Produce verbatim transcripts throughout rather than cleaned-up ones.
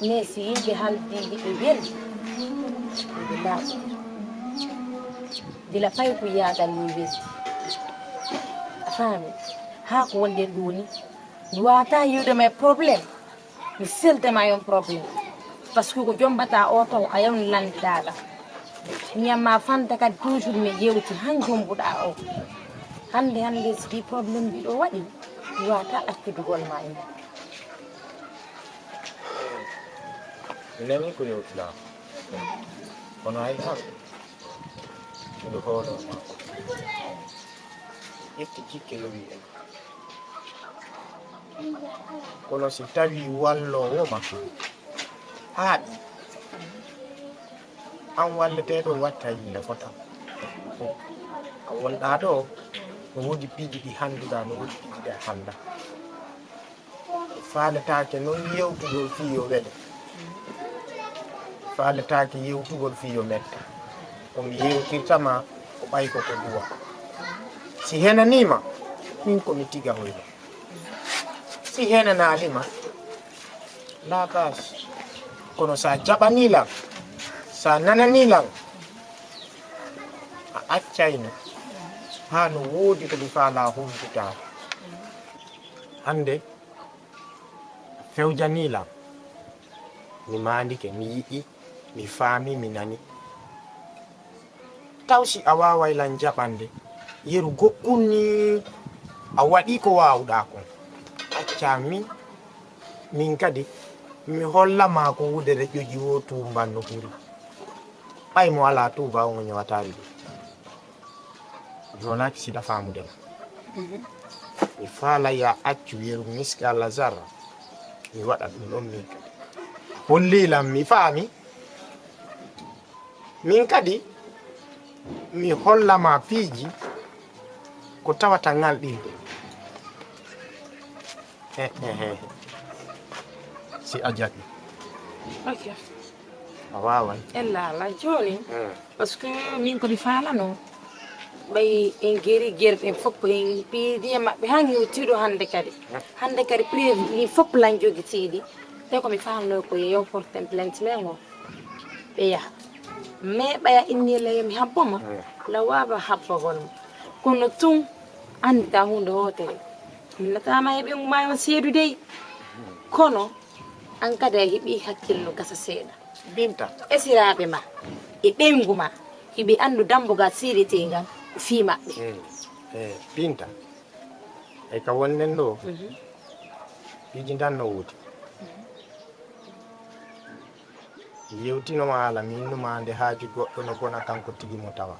Mais si yimɓe haaldi hiɓe weldi, hiɓe laaɓi. Gila pay ko yaagal ni weldi. A faami? Haa ko wonde ɗo ni, mi waawata yiwde ma e problème. Mi selda ma yon problème. Parce que ko jombata o taw a yon landaga. Mi yamma fanta kadi toujours mi yewti han jombuɗa o. Hande hande si ɗi problème ɗiɗo waɗi, mi waawata accudugol ma e mum. Mi nani ko yewtuɗa. Kono hay hande miɗo hoolo ma. Ƴetti jikke lowi en. Kono si tawi walloowo ma haaɗi, an walleteeɗo watta yille fota. A wonɗa ɗo, no woodi piiji ɗi hannduɗa, no woodi piiji ɗi a hannda. Faaletaake noon yewtugol fii yo wele. Faaletaake yewtugol fii yo metta. Ko mi yewtirta ma ko ɓay ko ko duwa. Si henaniima, min ko mi tiga hoyma. Si henanaali ma, laabaas. Kono sa jaɓanii lan, sa nananii lan, a accayno haa no woodi ko mi faalaa humpitaa. Hannde fewjanii lan, mi maandike, mi yi'i, mi faami, mi nani. Taw si a waaway lan jaɓande, yeru goɗɗun ni a waɗii ko waawuɗaa kon. Acca min, min kadi, mi holla ma ko wudere ƴoƴi woo tuumban no ɓuri. Ɓay mo alaa tuuba, on o ñowataali ɗum. Jonaaki sida faamude ma. Mi faala ya accu yeru miskala zarra. Mi waɗa ɗum ɗon min kadi. Holli lan mi faami. Min kadi mi holla ma piiji ko tawata ngal ɗin. Eh, eh, eh. Si a jaɓi. Ok. A waaway. Ella ala jooni. Eh. Parce que min ko mi faalano ɓay en geri gerɓe en fof en piidi e maɓɓe han hewtiiɗo hannde kadi. Hannde kadi preuve ɗin fof lan jogitiiɗi. Te ko mi faalno ko yo porten plainte men o ɓe yaha. Mais ɓaya inni la yo mi habbo ma la waawa habbagol ma. Kono tun anndita huunde wootere. Mi nataama e ɓe ma on seedu dey. Kono an kadi a heɓi hakkillo gasa seeɗa. Binta. Esiraaɓe ma e ɓeyngu ma hiɓe anndu dambugal siirete ngal ko fii maɓɓe. Eh, eh, Binta. E ka wonnen ɗo piiji ndan no woodi. Yewtino ma ala minnuma nde haaju goɗɗo no bona kanko tigi mo tawa.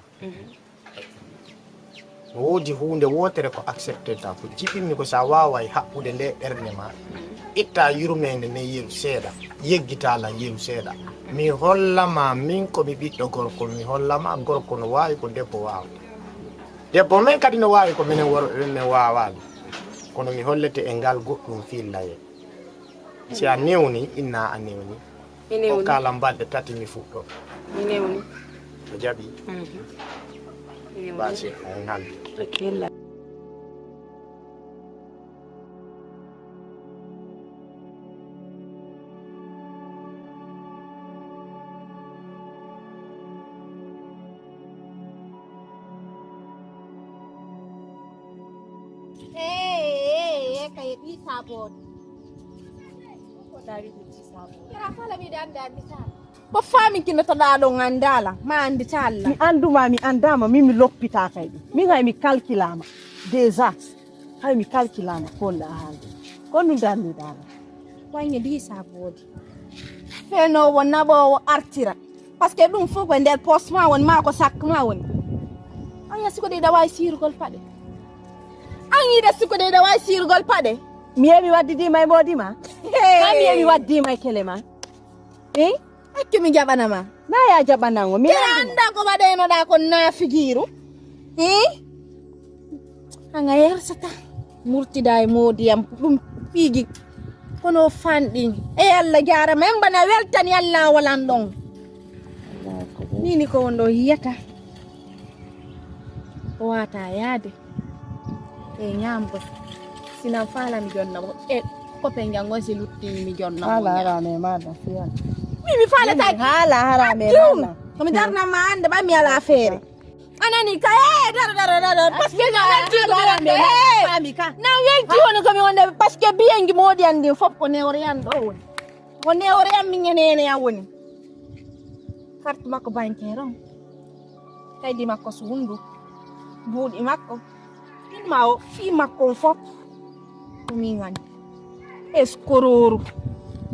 No woodi huunde wootere ko accepteta ko jiɓinmi ko sa waaway haɓɓude nde ɓernde ma itta yurmeende nde yeru seeɗa, yeggita lan yeru seeɗa. Mi holla ma min ko mi ɓiɗɗo gorko, mi holla ma gorko no waawi ko debbo waawata. Debbo men kadi no waawi ko minen worɓe ɓen men waawaali. Kono mi hollete e ngal goɗɗum fii layel. Si a newni, inna a newni. Mi newni. Hokka lan balɗe tati mi fuɗɗo. Mi newni. A jaɓi. Mhm. Mi newni. Basi on haldi. Bismillah. Hey, hey, hey, kay ɗi saboɗi. Kara fala mi danda mi sa. Ko fami kino to da ɗon andala ma anditalla. Mi anduma mi andama min mi loppita kay ɗi min hay mi kalkilama déjà. Hay mi kalkilama ko nda haalde ko ɗum darni dala. Wayne ɗi saboɗi. Fenowo naɓowo artira. Parce que ɗum fof ko nder poste ma woni ma ko sakka ma woni. An ya siko ɗe ɗa wawi sirugol paɗe. An yiɗa siko ɗe ɗa wawi sirugol paɗe. Mi yewi waddidima e moodi ma. Kam mi yewi waddima e kele ma. Eh? Accu mi jaɓana ma. Na ya jaɓanango mi. Kira anda ko waɗenoɗa kon na figiru. Eh? Anga yersata murtida e moodi yam ɗum piiji. Kono fanɗi e Allah jarama en bana weltani Allah walan ɗon. Nini ko won ɗo yiyata. O wata yaade e ñamgo sinan falami jonnamo e Ko pe njango si lutti mi jonna. Hala harame mada fiya. Mi mi fala ta. Hala harame Jum. mada. Ko mi darna ma ande ba mi ala fere. Anani ka eh daro daro daro daro. Parce que na wenti ko mi wonde. Fami ka. Na wenti woni ko mi wonde parce que biyengi modi andi fop ko newre an do woni. Ko newre an mi ngenene ya woni. Carte makko bancaire on. Kaydi makko so wundu. Buuɗi makko. Ɗin ma o fii makko on fof. Ko min ngani. Eskorooru.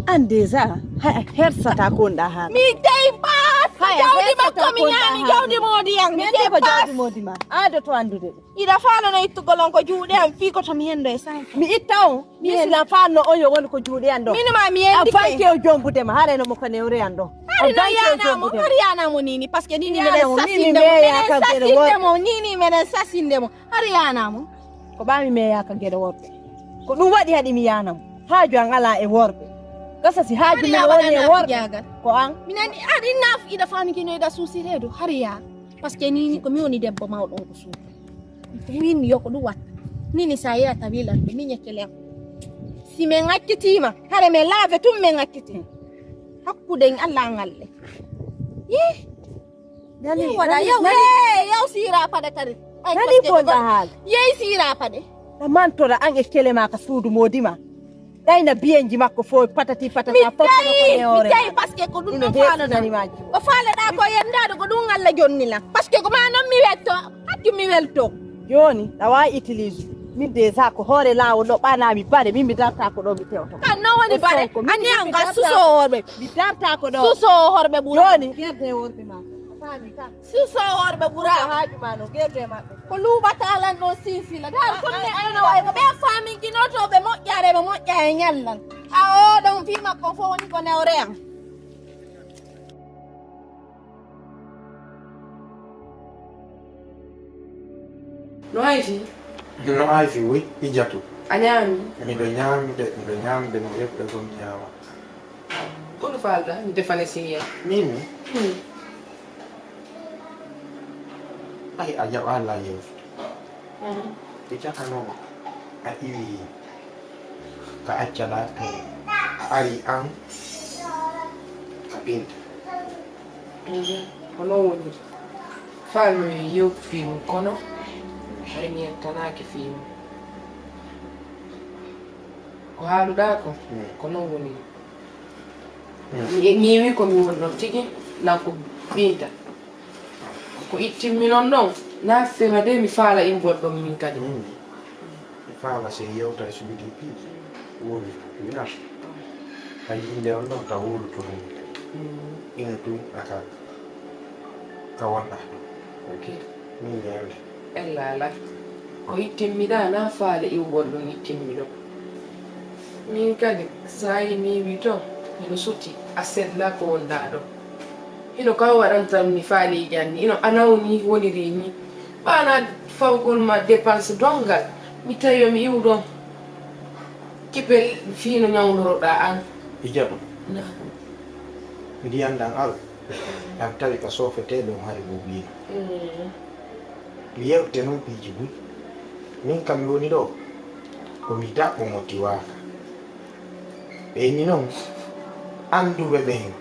An déjà ha hersata konɗa ha. Mi dey paas. Jawdi makko mi ñaami jawdi moodi yang. Mi dey ko jawdi paas. Modi ma. Ado to andude. Ida faalo no ittugol on ko juuɗe am fii ko to mi hendo e sanke. Mi itta on. Mi henda fanno on yo woni ko juuɗe an ɗo. Min ma mi A yendike. Banke o jombude ma hare no mo ko newre an ɗo. Hari no yana mo, hari yana mo nini parce que nini menen sasinde mo, menen sasinde mo, nini menen sasinde mo. Hari yana mo. Ko ɓami meyaka geɗe worɓe. Ko ɗum waɗi haɗi mi yanamo. Haaju an ala e worɓe. Gasa si haaju min woni e worɓe. Ko an. Minani adi naf ida fani kino ida susi redo hari ya. Parce que nini ko mi woni debbo mawɗo on ko suudu. Min yo ko ɗum watta. Nini sa yeya tawilan mi ñekke len. Si men accitiima hare men laave tun men acciti. Hakkude en Allah ngalle. Yee. Yee waɗa yaw hee yaw siira paɗe kadi. Ay Nani bonɗa haala. Yeey siira paɗe. Ɗa mantora an e kelema ka suudu modima. Ɗayna biyenji makko fof patati patata Mi fof tawi mi newore. Tawi parce que ko ɗum Ino ɗo heewi faaloɗa. nani majji. Ko faaloɗa ko yenndaade ko ɗum Allah jonni lan. Parce que ko ma noon mi welto. Haccu mi welto. Joni ɗa wawi utilise. Min déjà ko hoore lawol ɗo ɓanami bare min mi darta ko ɗo mi tewto. Kan noon woni bare. Ko min Anni mi an ngal darta- suso horɓe. Mi darta ko ɗo. Suso horɓe ɓura. Joni gerde worɓe ma. A faami ka. Suso horɓe ɓura. Haaju ma no gerde maɓɓe. Ko luuɓata lan ɗo sinsila. Dar ko neɗɗo no wayi ko ɓe faaminkinoto ɓe moƴƴare ɓe moƴƴa e ñallal. A oɗon fii makko fof woni ko newre am. No hayti? No ayfi wuy ijatu. A ñaami? Miɗo ñaamde, miɗo ñaamde no ɓeɓɓe gom ñaama. Kono faalɗa mi defane siya? Mimi? Ay a jaɓa la yeeso. Ɓe cakanoma a iwi ka acca laatoo a ari an ka pinta. Ko noon woni. Faalmi yewtu fii mum kono hay mi yettanaaki fii mum. Ko haaluɗaa ko ko noon woni. Mi wi ko mi wonno tigi nan ko ɓiinta. Ko ittimmi noon ɗon na sema de mi faala imbol ɗon min kadi. Mi faala se yewta e suɓi ɗi piiji woni winata. Hay inde on ɗon ka wowluto ɗum ina tun aka ka wonɗa. Ok. Min ñaawde. Ella ala. Ko ittimmiɗa na faale iwgol ɗum ittimmiɗo. Min kadi so a yii mi wi to miɗo suti a sella ko wonɗa ɗo. Hino ka waɗantam mi faali janni ino anaw ni woniri ni. Ɓana fawgol ma dépense dongal mi tawi yo mi iw ɗon. Kipel fii no ñawndoroɗa an. Ijaba. Na. Ndiyan ɗan al. Ɗan tawi ka soofetee ɗon hari mo wiino. Mi yewte noon piiji buy. Min kam mi woni ɗo ko mi daɓɓo mo tiwaaka. Ɓeyni noon annduɓe ɓen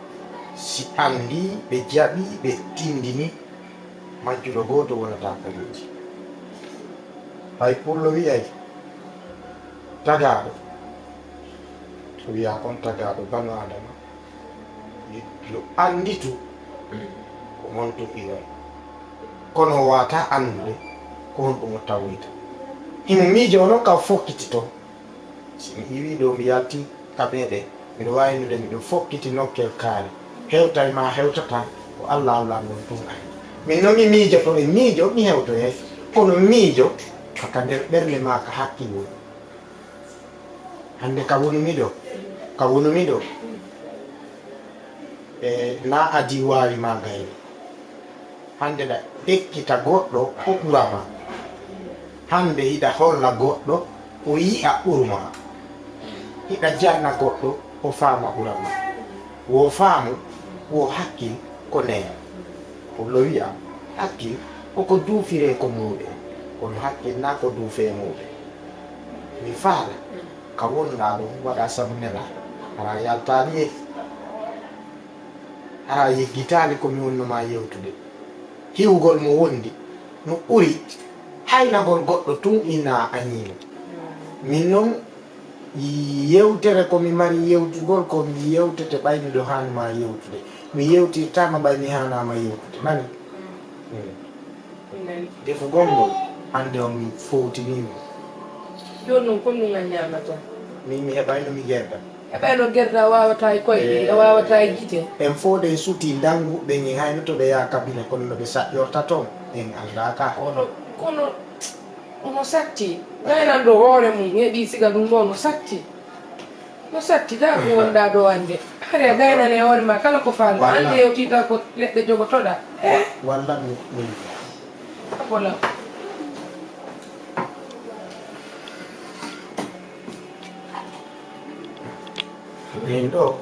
si anndii ɓe jaɓii ɓe tinndini majjuɗo gooto wonata ka leydi. Hay pullo wi'ay tagaaɗo to wi'a kon tagaaɗo banu adama yo annditu ko honto iway kono o wata anndude ko honɗum o tawoyta himo miijo o noon ka o fokkiti toon si mi iwi ɗo mi yalti ka ɓeeɗe miɗo wawinude miɗo fokkiti nokkel kaari hewtay ma hewtata ko allah allah non tun ari min noon mi miijoto e miijo mi hewtoyay kono miijo ka nder ɓernde ma ka hakkil woni hannde ka wonumi ɗo ka wonumi ɗo e na adii waawi ma gayni hannde ɗa ekkita goɗɗo o ɓura ma hannde hiɗa holla goɗɗo o yi'a ɓuru ma hiɗa janna goɗɗo o faama ɓura ma wo faamu wo hakkil ko neya o lowi'a hakkil koko duufiree ko muuɗe kono hakkil na ko duufee muuɗe mi faala Ka wonɗaa ɗon waɗa sabu nelaaɗo. Hara yaltaali e hara yeggitaali ko mi wonno maa yewtude. Hiwgol mo wondi no ɓuri haynagol goɗɗo tun ina a ñiino. Min non, yewtere ko mi mari yewtugol ko mi yewtete ɓay miɗo haani maa yewtude. Mi yewtirtaama ɓay mi haanaama yewtude. Nani? Defugol ngol hannde on fowtiniima. Jooni noon, ko ɗum a ñaamata? Min mi heɓayno mi gerda. Heɓayno gerda, a waawataa e koyɗe, a waawataa e gite. En fof ɗen sutii ndanngu, ɓen en hayno to ɓe yaha kabine, kono no ɓe saƴƴorta toon, en anndaa ka. Kono, kono, omo satti. Gaynanɗo hoore mum, heɓii siga ɗum ɗo no satti. No satti, daa ko wonɗaa ɗo annde. Hari a gaynane hoore ma kala ko faalɗaa. Walla. Annde yewtiiɗaa ko leɗɗe jogotoɗaa. Eh? Walla mi, mi. Voilà. Min ɗo,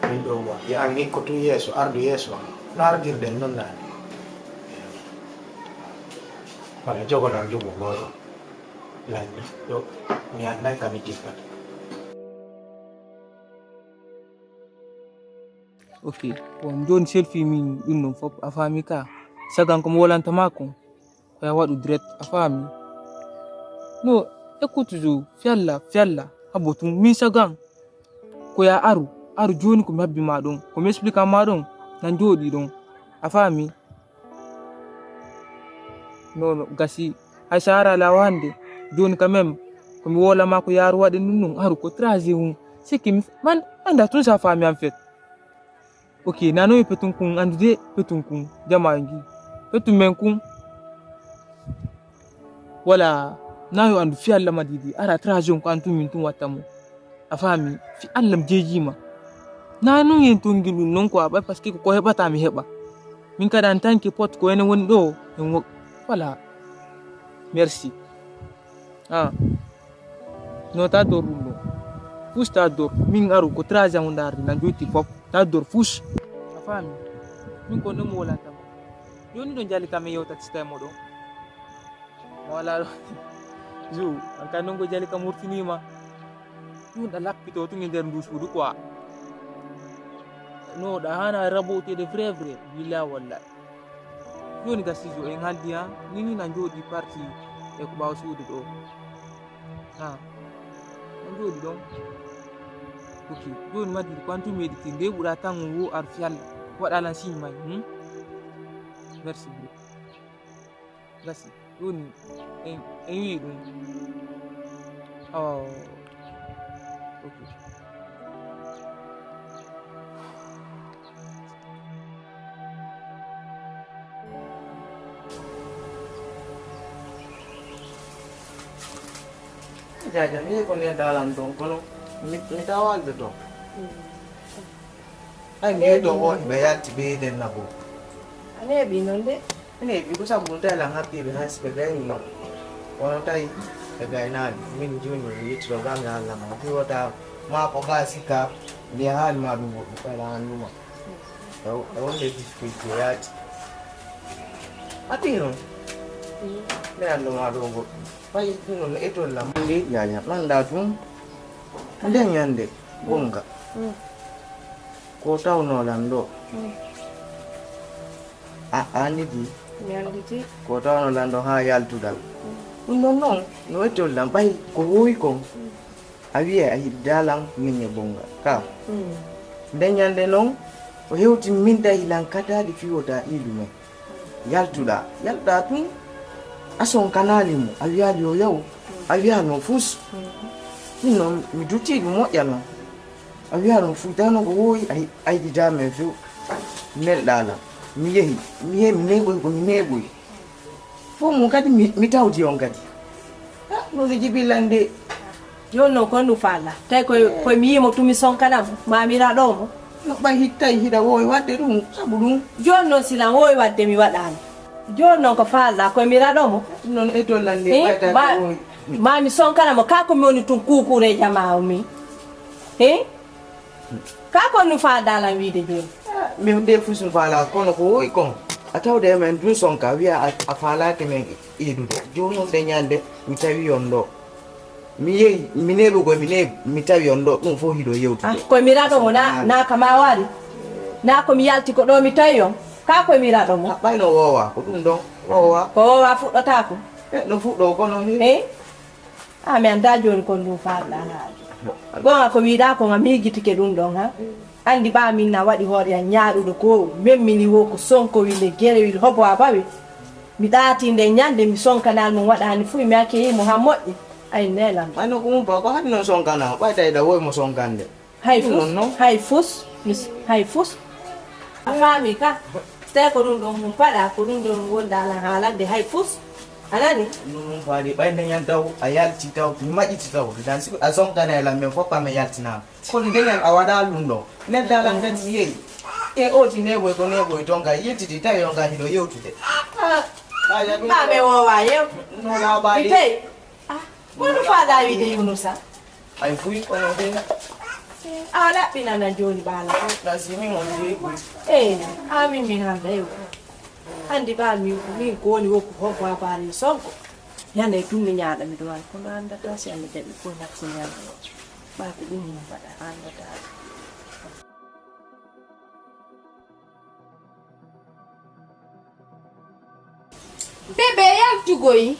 min ɗo wa. Yo an hikkotu yeeso, ardu yeeso. No ardirɗen non naane. Wala jogoɗon junngo gooto. Lanɗo, ɗo, mi annday ka mi tippata. Ok, bon, jooni selfie min ɗum ɗon fof, a faami ka? Sagan ko mi wolanta ma kon, ko ya waɗu direct, a faami? No, écoute toujours, fiyalla, fiyalla, habo tun, min sagan. Ko ya aru, aru jooni ko mi habbi ma ɗon, ko mi explique ma ɗon, nan jooɗi ɗon, a faami? Non, non, gasi. Hay so a ara la wande, jooni quand même, ko mi woola ma ko yaaru waɗi ɗum ɗum, aru ko trajet mum. Sikki mi, man, anda tun sa faami en fait. Ok, nano mi petun kun, andude petun kun, jama ngi. Petun men kun. Wala, na yo andu fi Allah madidi, ara trajet on ko an tun min tun watta mo. A faami, fi Allah mi jeejima. Na non yen to ngi ɗum non quoi, parce que ko heɓata mi heɓa. Min kadi en tant que pote ko enen woni ɗo, en wo-, voilà. Merci. Ah. No ta dor ɗum ɗo. Fus ta dor. Min aru ko trajet on darde, na joyti fof. Ta dor fus. A faami. Min ko ɗum wala tam. Joni ɗo jali kam e yewta tista e moɗon. Wala ɗo. Jou, an kan non ko jali kam wurtinima. Ɗum ɗa lappito tun e nder ndu suudu quoi. No, ɗa hana raboteede vrai vrai. Billa walla. Jooni gasi jo en haaldi ha, ni ni na jooɗi parti e ko ɓaawo suudu ɗo. Ha. Na jooɗi ɗon. Ok, jooni maddi ko antu mi editi, nde ɓura tan wo ar fi Allah. Waɗa lan signe may, hmm? Merci beaucoup. Gasi, jooni en, en wi'i ɗum. Awa, ok. Jaaja, mi ko ne dalan ɗon, kono mi, mi tawalde ɗon. Ay, mi yeeɗi ɗo on, ɓe yalti ɓe yiɗen na bo. A neeɓi noon de. Mi neeɓi ko sabu ɗum tawi lan happiiɓe hay so ɓe gayni ma. Kono tawi ɓe gaynaali. Min jooni mi yettiro gam e Allah ma. Fi wota ma ko ga sikka, mbiya haali ma ɗum goɗɗum, kala an ɗuma. E, e wonde difficulté yaati. Ati noon. Mi anndu ma ɗo goɗɗum. Fayi ɗum noon e tollam. Ndi ñaña, manda ɗum. Nden ñande, gonga. Ko tawno lan ɗo? A anditi? Mi anditi. Ko tawno lan ɗo ha yaltuɗan? Ɗum ɗon noon, no wettol lan, ɓay ko wowi kon. A wiya a yiɗda lan min e bonga. Ka. Nde ñande noon, o hewti min tawi lan kataɗi fi wota iidu men. Yaltuɗa, yaltuɗa tun, a sonkanaali mo, a wiyaali yo yaw, a wiyaano fus. Min noon, mi dutti ɗum moƴƴa noon. A wiya ɗum fuy tawno ko wowi, ay, aydida men few. Nelɗa lan. Mi yehi, mi yehi, mi neeɓoyi ko mi neeɓoyi. Fof mum kadi mi, mi tawdi on kadi. Ah, ɗum no jibi lan de. Jooni noon ko honɗum faalɗa? Tawi koye, koye mi yii mo tun mi sonkana mo, ma mi raɗo mo. No ɓay hik-, tawi hiɗa wowi waɗde ɗum, sabu ɗum. Jooni noon si lan wowi waɗde mi waɗaani. Jooni noon ko faalɗa koye mi raɗo mo. Ɗum noon e dollal nde. Eh, ɓayta ma, ko wowi. Ma mi sonkana mo, kaa ko mi woni tun kuukureeja ma o min. Eh? Kaa ko honɗum faalɗa lan wiide jooni? Ah, min nde fuu so mi faalaa, kono ko wowi kon. A tawde e men ɗum sonka, wiya a, a faalaaki men iidude. Jooni noon nde ñande mi tawi on ɗo. Mi yehi, mi neeɓu koy, mi neeɓu, mi tawi on ɗo, ɗum fof hiɗo yewtude. Ah, koye miraɗo mo na, na ka ma wari. Na ko mi yalti ko ɗo mi tawi on. Ka koye miraɗo mo. Ah, ɓay no woowa, ko ɗum ɗon, woowa. Ko woowa fuɗɗotaako. Eh, no fuɗɗo kono ni. Eh? Ah, mi anndaa jooni kon ɗum faalɗaa haala. Goonga ko wiiɗaa kon a miijitike ɗum ɗon, ha? Anndi ɓaa min na waɗi hoore an ñaaɗuɗo ko memmini wo ko Sonko wile, Gere wile, hobo a bawi. Mi ɗaati nde ñande mi sonkanal mum waɗaani fuy mi acceyi mo haa moƴƴi. Ay nelan. Ɓay no ko mum ba ko hannde noon sonkana, ɓay tawi ɗa woy mo sonkande. Hay fus, non, non. Hay fus, mis-, hay fus. A faami ka? So tawi ko ɗum ɗon mum paɗa, ko ɗum ɗon wonda lan haalande hay fus. A nani? Ɗum mum faadi, ɓay ndeñan taw, a yalti taw, mi maƴƴiti taw. Dan si a sonkana e lan, men fof pame yaltinama. Kono ndeñan a waɗa ɗum ɗo. Nedda lan kadi mi yehi. E oti neboy ko neboy toon ka yiltiti tawi on ka hiɗo yewtude. Ah, ah, ya ɗum. Ah, ɓe wowa yew. No laaɓaali. Mi tawi. Ah, kono faaɗa wiide Yunusa. Ay fuy kono de. A laɓɓinana jooni ɓaala ko. Na si min on jeyi. Eh, amin min hannda yo. Anndi ɓaa min, min ko woni wokku hoggo a baali Sonko. Ñande e tunni ñaaɗa miɗo wawi kono anndata si anndi jaɓi ko nafsi ñande. Ɓaa ko ɗum min mbaɗa anndata. Bébé yaltugoy.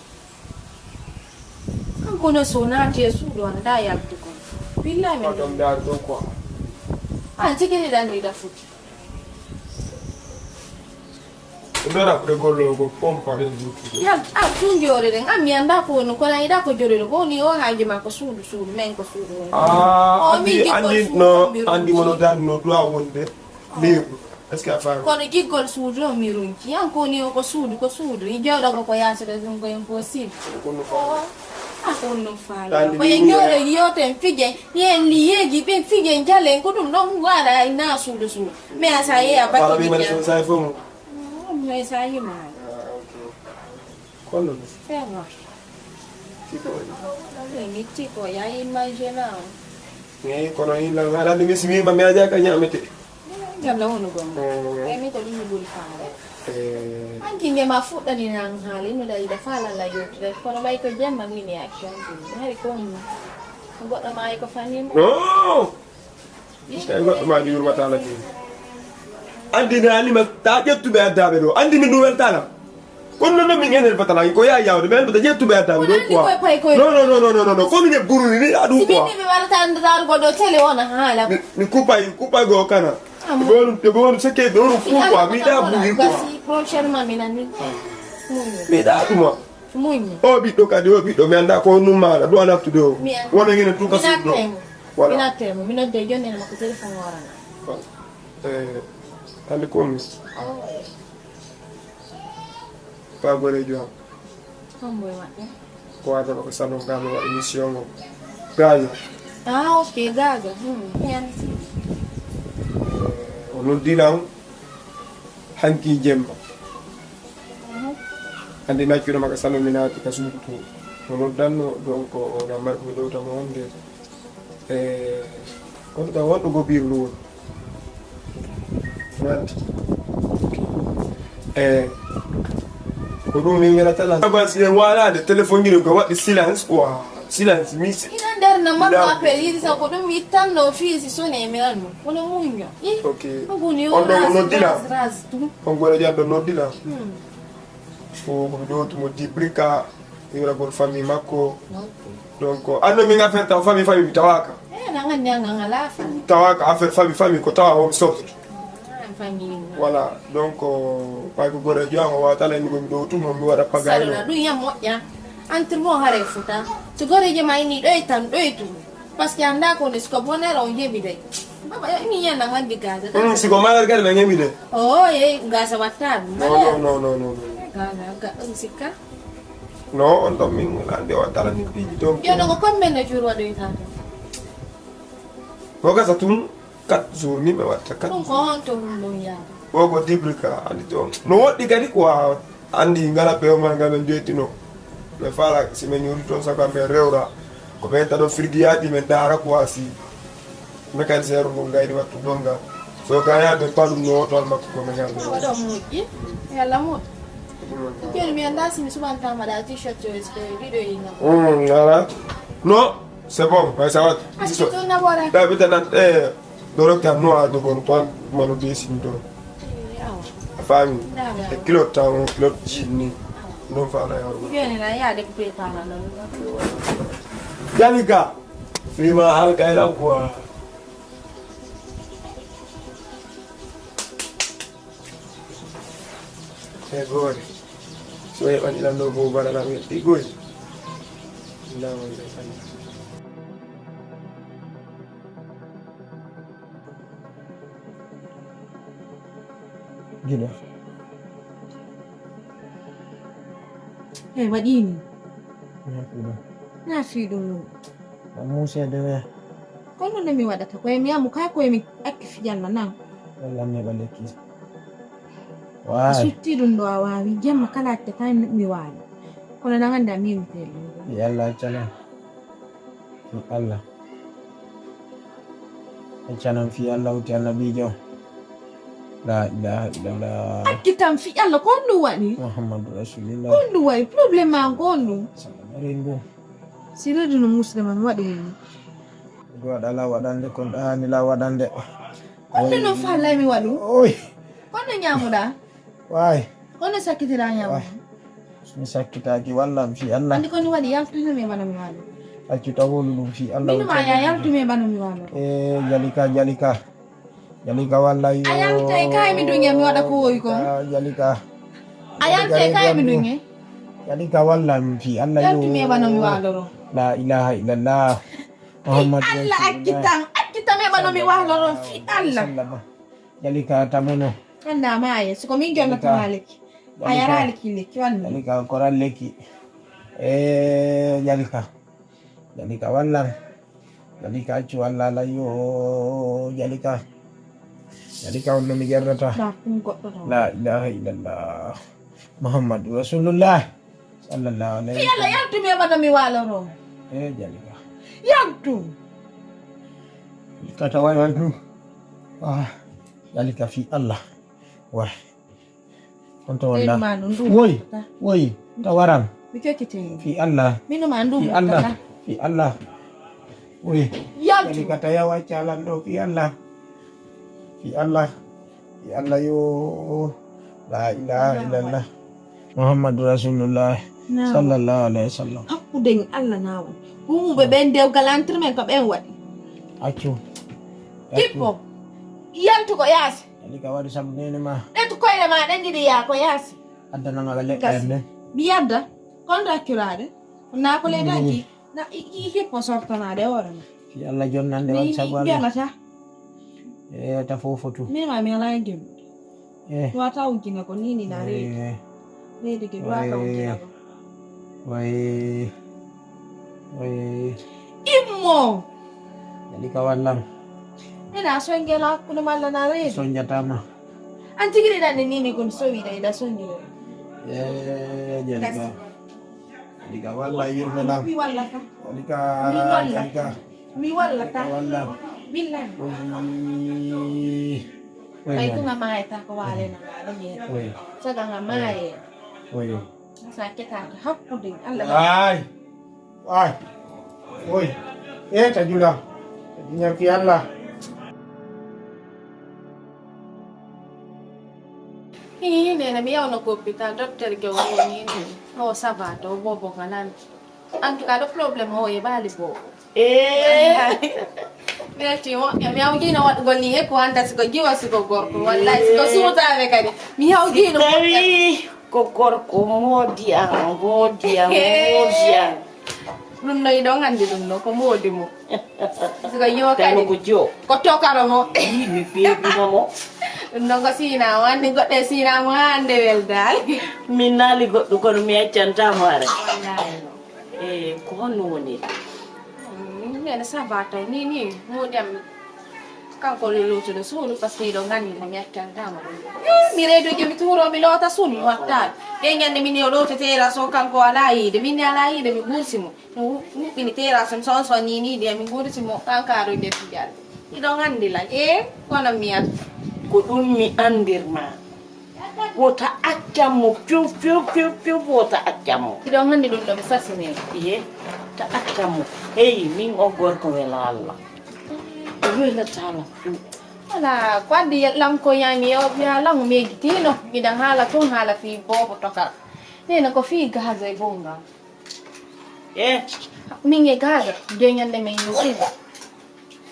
Kanko no so naati e suudu, anndaa yaltugoy. Billahi min. Ko ɗum daar ɗo quoi. Ah, jigini ɗan ni da futi. Ɗum ɗo rafde golloo ko pompa ɗen lutti. Yal, ah, tun joore ɗen. An mi anndaa ko woni, kono a yiɗaa ko joore ɗen. Ko woni o haaji ma ko suudu, suudu, men ko suudu woni. Ah, o min anndi, jiggol anndi suudu no, on mi anndi mo no runti. Daar no duwa wonde. Leyru. Est-ce que a faami? Kono giggol suudu o mi runki. Yan ko ni o ko suudu, ko suudu. I jooɗo ko ko yaasi ɗo ɗum ko impossible. Ko ɗum faami. Oh. Ah, ko ɗum faami. Ko en jooɗo yoten fijen, yen liyeeji ɓen fijen jalen, ko ɗum ɗon waɗa ay na suudu suudu. Mais a sa yeya batte. Faami mani so sa fomo. Oh, mais sa yima. Ah, ok. Kono ɗum. Ferma. Tiko. Ɗum mi tiko, ya imagine. Eyi, kono yilla, aɗa anndi mi si wiima mi aja ka ñaamete. Yalla wonu gonga. Mm. Eyi, mi ko ɗum mi ɓuri faale. Eh. Anki nge ma fuɗɗani nan haali, no ɗa yiɗa faala la yottude. Kono ɓay ko jemma min e action ɗum. Hari ko goɗɗo ma e ko fanimo. Non! Tawi goɗɗo ma mi yurmata la ɗin. Anndi ne Halima, ta ƴettu ɓe addaaɓe ɗo. Anndi min ɗum weltana. Kono non min enen batala ko ya yawde men bata ƴettu ɓe addaaɓe ɗo quoi. Non, non, non, non, non, non. Ko min e buruni ni aɗum quoi. Ɓe warata anndataar ko ɗo télé on a haala. Mi, mi kuppay, kuppay go kana. Ɓe wonu, ɓe wonu sekke ɓe wonu fuu quoi. Mi ɗa bugi quoi. Prochainement mi nani. Mi ɗa ɗuma. Muñi. O ɓiɗɗo kadi, o ɓiɗɗo, mi anndaa ko honɗum maaɗa, ɗo a naftude o. Mi anndaa. Wona ngene tun ka suudu ɗo. Mi nattay mo. Voilà. Mi nattay mo, mi nodde jooni ene makko téléphone o warana. Eh, hannde ko mi. Oh. Pa goreejo am. Hombo e maɓɓe? Ko waɗa ɗo ko salon ga mi waɗa émission o. Gaajo. Ah, ok, Gaajo. Hmm. Mi anndi. O noddi lan hanki jemma. Anndi naccuɗo makko salon mi naati ka suudu to. O noddanno, donc, o ɗan marko mi ɗowta mo wonde. E, kono ɗan wonɗo go biiru ɗo woni. Nanti. E, ko ɗum min welata lan. Aban si en waalade, téléphone ngel ko waɗi silence quoi. Silence, mi si- Ina nder na marko appel yiɗi sa ko ɗum mi ittanno fii si sone mi ranno. Kono muñño. Ih, ok. On ɗo o noddila. Raz, raz, tum. On gora jam ɗo noddila. Hmm. Ko, ko mi ɗowtu mo Dibrika, iwragol famille makko. Donc, anno min affaire taw famille, famille mi tawaka. Eh, na ngan nyanga ngala famille. Tawaka affaire famille, famille ko tawa home soft. Ah, famille. Voilà, donc, ɓay ko goreejo am o wata la ni ko mi ɗowtu mo mi waɗa pagay. Sala ɗum yam moƴƴa. Entre mo hare futa. To goreejo ma ini ɗoy tan ɗoy tum. Parce que anndaa ko nde suka bonere on heɓi de. Baba, eh, mi yiyan nan hannde gaasa. Mm, siko malal kadi men heɓi de. Oh, eh, gaasa watta ɗum. Non, non, non, non, non, non. Gaasa, ga-, ɗum sikka. Non, on ɗon min wala nde wattala min piiji toon. Yo, ɗo ko combien de jours waɗoyta toon? Ko gasa tun, quatre jours ni mi watta, quatre jours. Ɗum ko honto ɗum ɗum yaha? O ko Dibrika, anndi toon. No woɗɗi kadi ko a anndi ngala pew ma ngal men joytino. Ɓe faala si men ñuuri toon sago men rewra. Ko ɓen taɗo firgiyaaji men ndaara ko waasi. Mécanicien ɗum gayni wattu ɗon ngal. So gayaaɓe paɗum no woto makko ko men ngal. Waɗo moƴƴi. Yalla moƴƴi. Jooni mi anndaa si mi suɓantama ɗa t-shirt o e ɗiɗo e ngal. Mm, ala. Non, c'est bon, ouais, ça va. Astu na wara. Da bita nan eh doro ka no a dogon kwan manu be sin do. A fami. E kilo tawo kilo chini. Non fa na yoro. Viene na ya de prepara no. Yanika. Fima halka ila kwa. Egoore. So heɓani ɗam ɗo bo barana mi ɗiggoy. Lawol ɓe fanni. Giɗo. Hey, waɗi ni. Na fiɗum. Na fiɗum. Musa de we. Kono no mi waɗata koye mi yamu ka koye mi acci fijanma nan. Walla mi ɓa lekki. Waay. Sutti ɗum ɗo a waawi jamma kala acca tan mi waali. Kono nan anda mi mi teel ɗum. Yalla acca nan. Allah. Acca nan fi Allah uti annabijo. La ilaha illallah. Acci tan fi Allah ko honɗum waɗi? Muhammadu Rasulillah. Ko honɗum waɗi? Problème ma ko honɗum? Sallallahu alaihi wasallam. Si reedu no musidɗo man waɗi hen. Ɗum waɗa la waɗande kon ɗaani la waɗande. Kono no faalay mi waɗu? Oy. Kono ñaamuɗa? Waay. Kono sakkitira ñaamuɗa? Waay. Mi sakkitaaki walla mi fi Allah. Andi kono waɗi yaltu mi bana mi waɗu. Accu tawolu ɗum fi Allah. Min ma ya yaltu mi bana mi waɗu. Eh, jalika, jalika. Jalika walla yo. A yaltay kay mi duñe mi waɗa ko wowi ko. Ah, jalika. A yaltay kay mi duñe. Jalika walla mi fi Allah yo. Yaltu mi bana mi waɗoro. La ilaha illallah. Muhammad Rasulullah. Accitan, accitan mi bana mi waɗoro fi Allah. Jalika tamono. Anda maye, siko min jonna tamaleki. A yara lekki lekki walla. Jalika koran lekki. Eh, jalika. Jalika wallan. Jalika accu walla la yo jalika. Jalika on no mi jardata. La ilaha illallah. Muhammadu Rasulullah. Sallallahu alaihi wasallam. Yalla yaltu mi bana mi waloro. Eh jalika. Yaltu. Kata wai wai tu. Ah, jalika fi Allah. Wah. Konto walla. Woy, woy, tawaran. Mi kekkite. Fi Allah. Mino ma ndu. Fi Allah. Fi Allah. Woy. Yaltu. Kata yawa calan ɗo fi Allah. Fi Allah. Fi Allah yo. La ilaha illallah. Muhammadu Rasulullah. Sallallahu alaihi wasallam. Hakkude Allah nawon. Humuɓe ɓen dewgal entre men ko ɓen waɗi. Accu. Tippo. Yaltu ko yaasi. Jalika waɗi sabu nene ma. Ɓetu koyɗe ma ɗen ɗiɗi yaa ko yaasi. Addanama ga leɗɗe en ɗe. Mi yadda. Kon rakkiraade. Naa ko leedaaki. Na i hippo sortanaade hoore ma. Fi Allah jonnande waɗi sabu Allah. Janata. E ta fofotu. Mi ma mi alaa gem. Eh. Wata wujjina ko nini na reedi. Reedi ke wata wujjina ko. Way. Way. Immo. Jalika wallam. Ina songela hakkunde malla na reedi. Sonjatama. An tigi ɗan ne nini kun sowi da ida sonjira. Eh, jalika. Jalika walla yurme lam. Mi walla ka. Jalika. Mi walla. Jalika. Mi walla ka. Walla. Billahi. Ay ko nga maye ta ko wale na wala ni. Saga nga maye. Sa keta hakkude Allah. Ay. Ay. Oy. E ta jula. Ñam fi Allah. Ii, nene mi yawno ko hôpital, docteur ke o woni ni. O ça va to bobo kanan. En tout cas, le problème o e bali bobo. Eh. Merci mo, mi yawjino waɗugol ni he ko anda siko jiwa siko gorko. Wallahi siko suutaɓe kadi. Mi yawjino. Tawi ko gorko moodi an, moodi an, moodi an. Ɗum no iɗon anndi ɗum no ko moodi mo. Siko yo kadi ko jo ko tokaro mo. Yi mi feebino mo. Ɗum no ko sina o anndi goɗɗe sina mo haa annde weldaali. Min naali goɗɗo kono mi accanta mo are. Wallahi. E ko honno woni? Nene ça va taw ni ni moodi am. Kanko lolotoɗo suudu parce que iɗo nganndi ko mi accantama ɗum. Mi reeduji mi tuuro mi loota suudu mi wattaɓe. Ɓe ñande min o loota terrasse o kanko alaa yiide min ni alaa yiide mi gursi mo. Mi wuɓɓini terrasse on son son ni ni de mi gursi mo kanko aɗo nder fijal. Iɗo nganndi lan e kono mi yat. Ko ɗum mi anndirma. Wota accam mo few few few few wota accam mo. Iɗo nganndi ɗum ɗo mi sasine. Iye. Acca mo. Hey, min o gorko wela Allah. O welata Allah. Ala ko addi lan ko ñaami yo ɓiya lan o meegitiino. Miɗen haala tun haala fii boobo tokar. Nene ko fii gaajo e bongal. E Min e gaajo de ñande men yewtino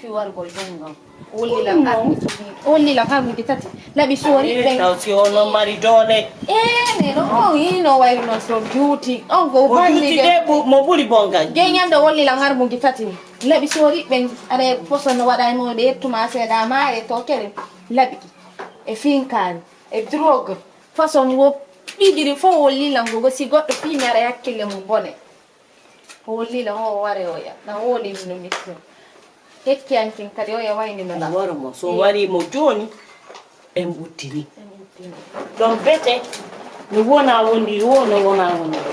fii wargol bongal. Wollilan armuji wollilan armuji tati laɓi soori ɓen. Taw si ono mari doole. Ene no on hino wayri non so juuti on ko Mo juuti de bu- mo ɓuri bongal. Jeñande wollilan armuji tati laɓi soori ɓen. Are poson no waɗa e mo ɓe yettuma seeɗa ma e to kere laɓi e finkaari e drogue façon wo ɓiɗiri fof wollilan gogo si goɗɗo fiinare hakkille mum bone. Wollilan o ware oya na wolini no mission. Hekki an kin kadi oya wayni no la. Waro mo so wari mo jooni en ɓuttini. Ɗon bete mi wona wondiri wo no wona wondiri.